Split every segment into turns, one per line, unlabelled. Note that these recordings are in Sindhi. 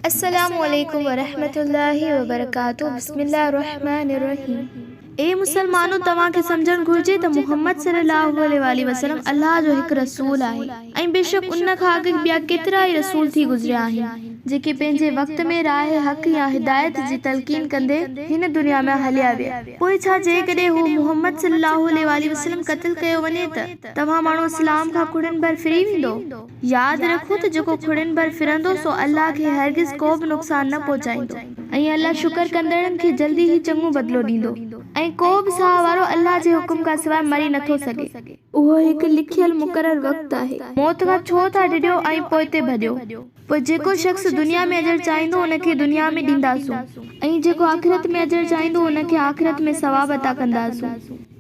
السلام عليڪم ورحمة الله وبرڪاته بسم الله الرحمن الرحيم اي مسلمانو! توهان کي سمجهڻ گهرجي ته محمد صلي الله عليه واٰله وسلم الله جو هڪ رسول آهي ۽ بيشڪ ان کان اڳ ٻيا ڪيترائي رسول ٿي گذريا آهن جيڪي پنهنجي وقت ۾ راهه حق يا هدايت جي تلقين ڪندي هن دنيا مان هليا ويا. پوء ڇا جيڪڏهن هو محمد صلي الله عليه واٰله وسلم قتل ڪيو وڃي ته توهان ماڻهو اسلام کان کڙين ڀر ڦري ويندو؟ ياد رکو ته جيڪو کڙين ڀر ڦرندو سو الله کي هرگز ڪو به نقصان نه پهچائيندو ۽ الله شڪر ڪندڙن کي جلدي ئي چڱو بدلو ڏيندو. ۽ ڪو به ساهه وارو الله جي حڪم کان سواء مري نٿو سگهي. اهو هڪ لکيل مقرر وقت آهي. موت کان ڇو ٿا ڊڄو ۽ پوئتي ڀڄو؟ پوء جيڪو شخص دنيا ۾ اجر چاهيندو ان کي دنيا ۾ ڏينداسون ۽ جيڪو آخرت ۾ اجر چاهيندو ان کي آخرت ۾ ثواب عطا ڪنداسون.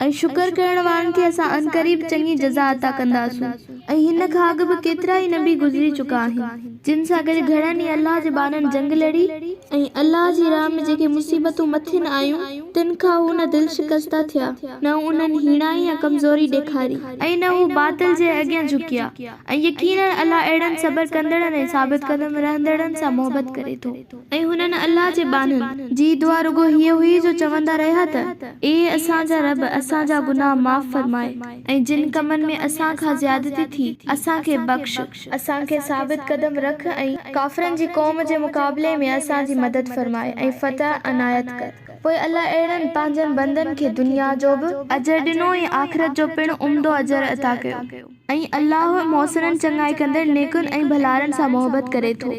۽ شڪر ڪرڻ وارن کي اسان عنقريب چڱي جزا عطا ڪنداسون. ۽ هن کان اڳ به ڪيترائي نبي گذري چڪا آهن، جن سان گڏ گهڻن ئي الله جي ٻانهن جنگ لڙي، ۽ الله جي راهه ۾ جيڪي مصيبتون مٿين آيون، تن کان هو نه دل شڪسته ٿيا، نه انهن هيڻائي يا ڪمزوري ڏيکاري. ۽ نه هو باطل جي اڳيان جهڪيا، ۽ يقيناً الله اهڙن صبر ڪندڙن ۽ ثابت قدم رهندڙن سان محبت ڪري ٿو. ۽ هنن، الله جي ٻانهن، جي دعا رڳو هيء هئي جو چوندا رهيا ته، اي اسان جا رب! اسان جا گناهه معاف فرماء ۽ جن ڪمن ۾ اسان کان زيادتي ٿي، اسان کي بخش، اسان کي ثابت قدم رک ۽ ڪافرن جي قوم جي مقابلي ۾ اسان جي مدد فرماء ۽ فتح عنايت ڪر. پوء الله اهڙن پنهنجن بندن کي دنيا جو به اجر ڏنو ۽ آخرت جو پڻ عمدو اجر عطا ڪيو. ۽ الله محسنن، چڱائي ڪندڙ، نيڪن ۽ ڀلارن سان محبت ڪري ٿو.